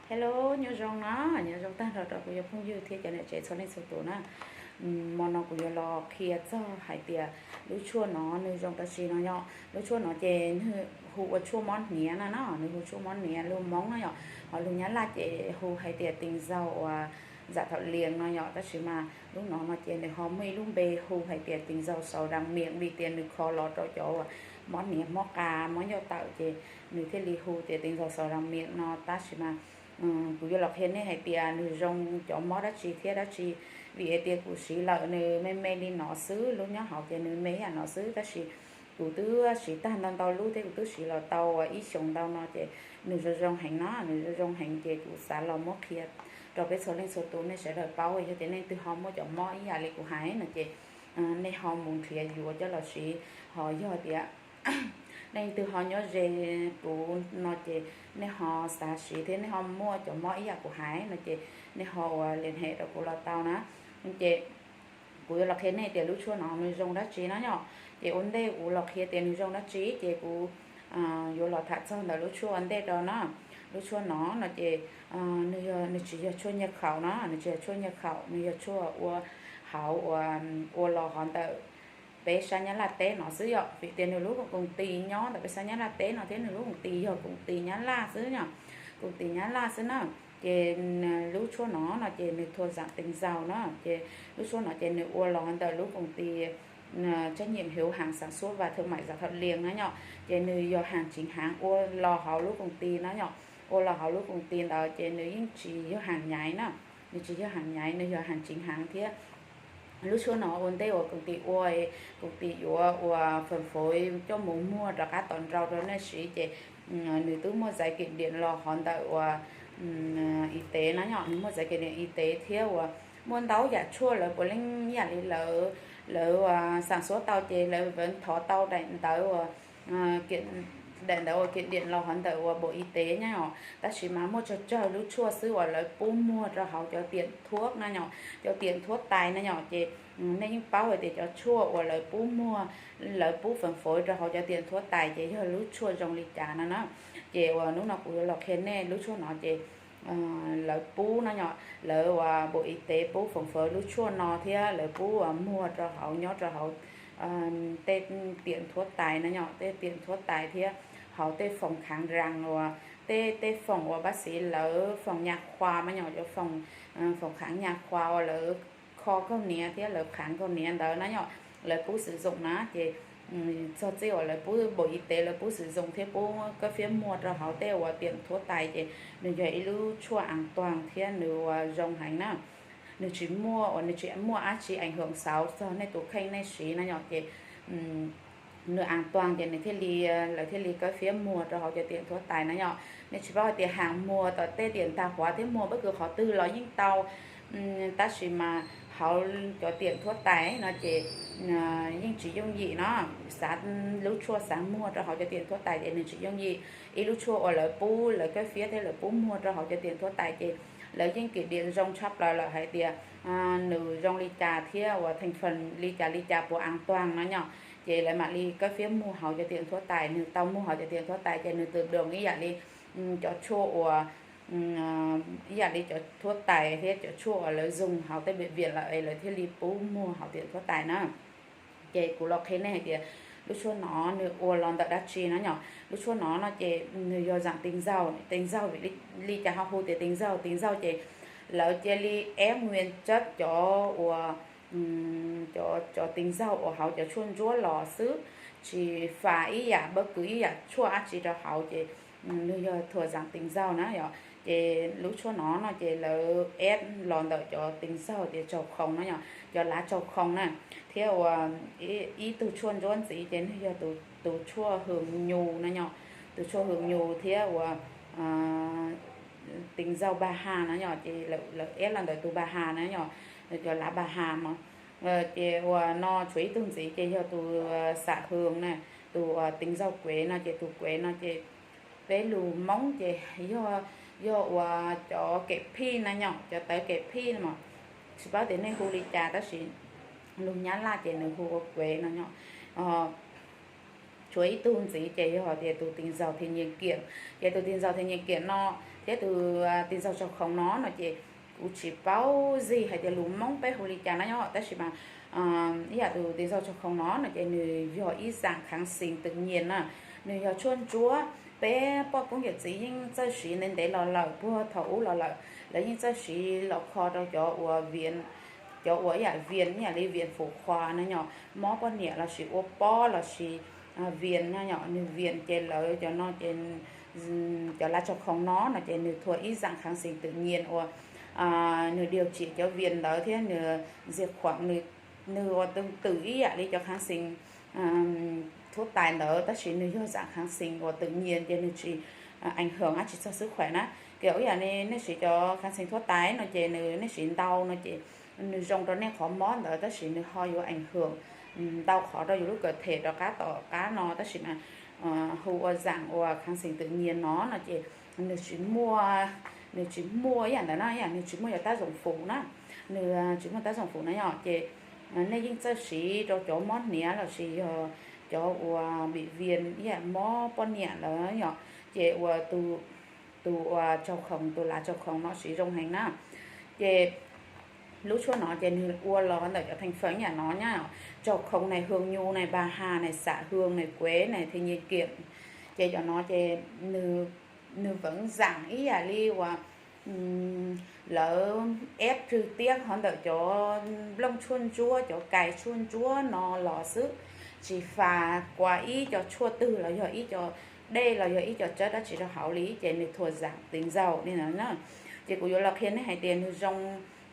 Hello, nyob zoo no, nyob zoo tag nrho rau kuv cov phooj ywg thiab cov niam tsev txhua leej txhua tus na. Hmo no kuv yuav los qhia txog hais tias lub tshuaj no nws zoo dab tsi no yom. Lub tshuaj no ces nws hu ua tshuaj mob hniav no no, nws hu tshuaj mob hniav lus Hmoob no yom, ho lus Nyab Laj ces hu hais tias ติ่งเศร้า uas สะเทาะเลียง no yom. Tab sis mas lub no no ces nws ho muaj ib lub npe hu hais tias ติ่งเศร้า สะเทาะเลียง vim tias nws kho los rau cov mob hniav mob qa mob ncauj tawm ces nws thiaj li hu tias ติ่งเศร้า สะเทาะเลียง no. Tab sis mas kuv yuav los qhia nej hais tias nws zoo cov mob dab tsi thiab dab tsi, vim hais tias kuv siv lawm nws me me li no xwb, lub nyob hauv ces nws me ib yam no xwb, tab sis kuv twb siv tag ntau ntau lub thiab kuv twb siv los tau ib xyoos ntau no ces nws zoo zoo heev no, nws zoo zoo heev ces kuv xav los muab qhia rau peb txhua leej txhua tus nej sawv daws paub. Yog tias leej twg ho muaj cov mob ib yam li kuv hais no ces nej ho mus nrhiav yuav coj los siv, ho yog tias leej twg ho nyob ze kuv no ces nej ho xav siv thiab nej ho muaj cov mob ib yam kuv hais no ces nej ho ua liên hệ rau kuv los tau na. Ces kuv yuav los qhia nej tias lub tshuaj no nws zoo dab tsi no yom. Ces ua ntej kuv los qhia tias nws zoo dab tsi ces kuv yuav los tham txog ntawm lub tshuaj ua ntej rau na. Lub tshuaj no no ces nws tsis yog tshuaj nyiaj khaum no, nws tsis yog tshuaj nyiaj khaum, nws yog tshuaj ua hauv ua los hov ntawm peb sab Nyab Laj teb no xwb yom. Vim tias nws lub koom tis nyob ntawm peb sab Nyab Laj teb no thiab nws lub koom tis yog koom tis Nyab Laj xwb yom, koom tis Nyab Laj xwb na. Ces lub tshuaj no no ces nws thuộc dạng ติ่งเศร้า no, ces lub tshuaj no ces nws ua los ntawm lub koom tis trách nhiệm hữu hạn sản xuất và thương mại สะเทาะเลียง no yom. Ces nws yog hàng chính hãng ua los hauv lub koom tis no yom, ua los hauv lub koom tis ntawd ces nws yeej tsis yog hàng nhái na, nws tsis yog hàng nhái, nws yog hàng chính hãng thiab. Lub tshuaj no ua ntej uas koom tis ua, koom tis yuav ua phân phối coj mus muag rov qab tom nrau rau nej siv ces nws twb muaj giấy kiểm định los hov ntawm uas y tế no yom, nws muaj giấy kiểm định y tế thiab uas muaj ntau yam tshuaj lawv puav leej yam li lawv, lawv sản xuất tau ces lawv thov tau daim ntawv uas daim ntawv uas kiểm định los hov ntawm uas bộ y tế no yom. Tab sis mas muaj tsawg tsawg lub tshuaj xwb uas lawv pub muag rau hauv cov tiệm thuốc no yom, cov tiệm thuốc tây no yom. Ces nej yeej paub hais tias cov tshuaj uas lawv pub muag, lawv pub phân phối rau hauv cov tiệm thuốc tây ces yog lub tshuaj zoo li cas no na. Ces uas hnub no kuv yuav los qhia nej lub tshuaj no ces lawv pub no yom, lawv uas bộ y tế pub phân phối lub tshuaj no thiab lawv pub muag rau hauv, nyob rau hauv tej tiệm thuốc tây no yom, tej tiệm thuốc tây thiab hauv tej phòng khám răng uas tej, tej phòng uas bác sĩ lawv phòng nha khoa no yom, cov phòng khám nha khoa uas lawv kho kaug hniav thiab lawv khám kaug hniav ntawd na yom, lawv pub sử dụng na. Ces txog txij uas lawv pub bộ y tế lawv pub sử dụng thiab pub cấp phép muag rau hauv tej uas tiệm thuốc tây ces nws yog ib lub tshuaj an toàn thiab nws uas zoo heev na. Nws tsis muaj uas nws tsis muaj dab tsi ảnh hưởng xấu txog nej tus kheej nej siv no yom. Ces nws an toàn ces nws thiaj li, lawv thiaj li cấp phép muag rau hauv cov tiệm thuốc tây na yom. Nej tsis paub hais tias hàng muag tom tej tiệm tạp hóa thiab muag bất cứ qhov twg los yeej tau, tab sis mas hauv cov tiệm thuốc tây no ces yeej tsis yooj yim no. Xav, lub tshuaj xav muag rau hauv cov tiệm thuốc tây ces nws tsis yooj yim. Ib lub tshuaj uas lawv pub, lawv cấp phép thiab lawv pub muag rau hauv cov tiệm thuốc tây ces lawv yeej kiểm định zoo tshaj plaws lawm hais tias nws zoo li cas thiab uas thành phần li cas li cas puas an toàn no yom. Ces lawv mam li cấp phép muag hauv cov tiệm thuốc tây, nws tau muag hauv cov tiệm thuốc tây ces nws tự động ib yam li cov tshuaj uas, ib yam li cov thuốc tây thiab cov tshuaj uas lawv dùng hauv tej bệnh viện lawm es lawv thiaj li pub muag hauv tiệm thuốc tây na. Ces kuv los qhia nej hais tias lub tshuaj no nws ua los ntawm dab tsi no yom. Lub tshuaj no no ces nws yog dạng ติ่งเศร้า, ติ่งเศร้า vim li cas ho hu tias ติ่งเศร้า, ติ่งเศร้า ces lawv cia li ép nguyên chất cov uas, cov, cov ติ่งเศร้า uas hauv cov tshuaj ntsuab los xwb, tsis pha ib yam bất cứ ib yam tshuaj dab tsi rau hauv ces nws yog thuộc dạng ติ่งเศร้า na yom. Ces lub tshuaj no no ces lawv ép los ntawm cov ติ่งเศร้า ces tsaug khoom no yom, cov lav tsaug khoom na, thiab uas ib tug tshuaj ntsuab ntxiv ces nws yog tus tshuaj hwm nyus no yom, tus tshuaj hwm nyus thiab uas ติ่งเศร้า บาฮา no yom, ces lawv eb los ntawm tus บาฮา na yom, cov lav บาฮา mas. Ces uas no tshuav ib tug ntxiv ces yog tus สะเฮือง na, tus ติ่งเศร้า quế no ces tus quế no ces peb lus Hmoob ces yog, yog uas cov kem phij na yom, cov tawv kem phij mas tsis paub tias nej hu li cas tab sis lus Nyab Laj ces nws hu ua quế no yom. Tshuav ib tug ntxiv ces yog tias tus ติ่งเศร้า thiên nhiên kiềm, ces tus ติ่งเศร้า thiên nhiên kiềm no Thiab tus tis ntaug tsaug khoom no no ces kuv tsis paub zis hais tias lus Hmoob peb hu li cas na yom, tab sis mas ib yam tus tis ntaug tsaug khoom no no ces nws yog ib zaam kháng sinh tự nhiên na, nws yog tshuaj ntsuab. Peb poj koob yawm txiv yeej txawj siv ntev ntev los lawm, puag thaum ub los lawm, lawv yeej txawj siv los kho rau cov uas viêm, cov uas ib yam viêm ib yam li viêm phổi khoa no yom, mob poj niam los sis ua pob los sis viêm no yom, nws viêm ces lawv cov no ces cov lá tsaug khoom no no ces nws thuộc ib zaam kháng sinh tự nhiên uas nws điều trị cov viêm ntawd thiab nws diệt khuẩn, nws ua tương tự ib yam li cov kháng sinh thuốc tây ntawd, tab sis nws yog zaam kháng sinh uas tự nhiên ces nws tsis ảnh hưởng dab tsi txog sức khỏe na. Ces ib yam li nej siv cov kháng sinh thuốc tây no ces nws, nej siv ntau no ces nws zoo rau nej qhov mob ntawd, tab sis nws ho yuav ảnh hưởng ntau qhov rau yus lub cơ thể rov qab tom qab no, tab sis mas hu ua zaam uas kháng sinh tự nhiên no no ces nws tsis muaj, nws tsis muaj ib yam ntawd na, ib yam nws tsis muaj cov tác dụng phụ na, nws tsis muaj tác dụng phụ na yom. Ces nej yeej txawj siv rau cov mob hniav los sis yog cov uas bị viêm ib yam mob poj niam lawm yom, ces ua tus, tus uas tsaug khoom, tus lá tsaug khoom no siv zoo heev na. Ces lub tshuaj no ces nws ua los ntawm cov thành phần yam no na, tsaug khoom này, hương nhu này, bà hà này, xạ hương này, quế này, thiên nhiên kiệm. Ces cov no ces nws, nws vẫn zaam ib yam li uas lawv ép trực tiếp hov ntawm cov nplooj tshuaj ntsuab, cov kais tshuaj ntsuab no los xwb, tsis fà qua ib co tshuaj twg los yog ib co dej los yog ib co chất dab tsi rau hauv li, ces nws thuộc dạng tinh dầu li ntawd na. Ces kuv yuav los qhia nej hais tias nws zoo,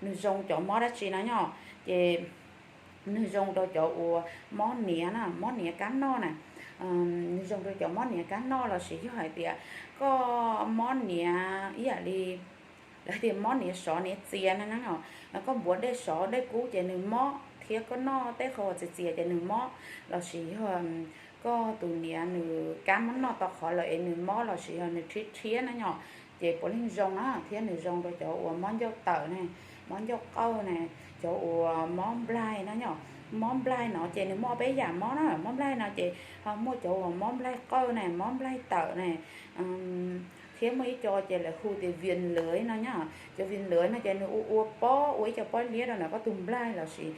nws zoo cov mob dab tsi no yom. Ces nws zoo rau cov uas mob niav na, mob niav kab noj na, nws zoo rau cov mob niav kab noj los sis yog hais tias koj mob niav ib yam li lawv tias mob niav sov niav txias na, koj npuav dej sov dej kub ces nws mob, thiab koj noj tej qho txias txias ces nws mob, los sis yog koj tus niav nws kab mob noj tau qhov lawm es nws mob los sis yog nws rhiab rhiab na yom, ces puav leej zoo na. Thiab nws zoo rau cov uas mob ncauj tawm ne, mob ncauj qawj ne, cov uas mob nplaig na yom. Mob nplaig no ces nws muaj peb yam mob na, mob nplaig no ces ho muaj cov uas mob nplaig qawj ne, mob nplaig tawm ne, thiab muaj ib co ces lawv hu tias viêm lưỡi no na. Cov viêm lưỡi no ces nws ua ua pob, ua ib co pob liab rau ntawm koj tus nplaig los sis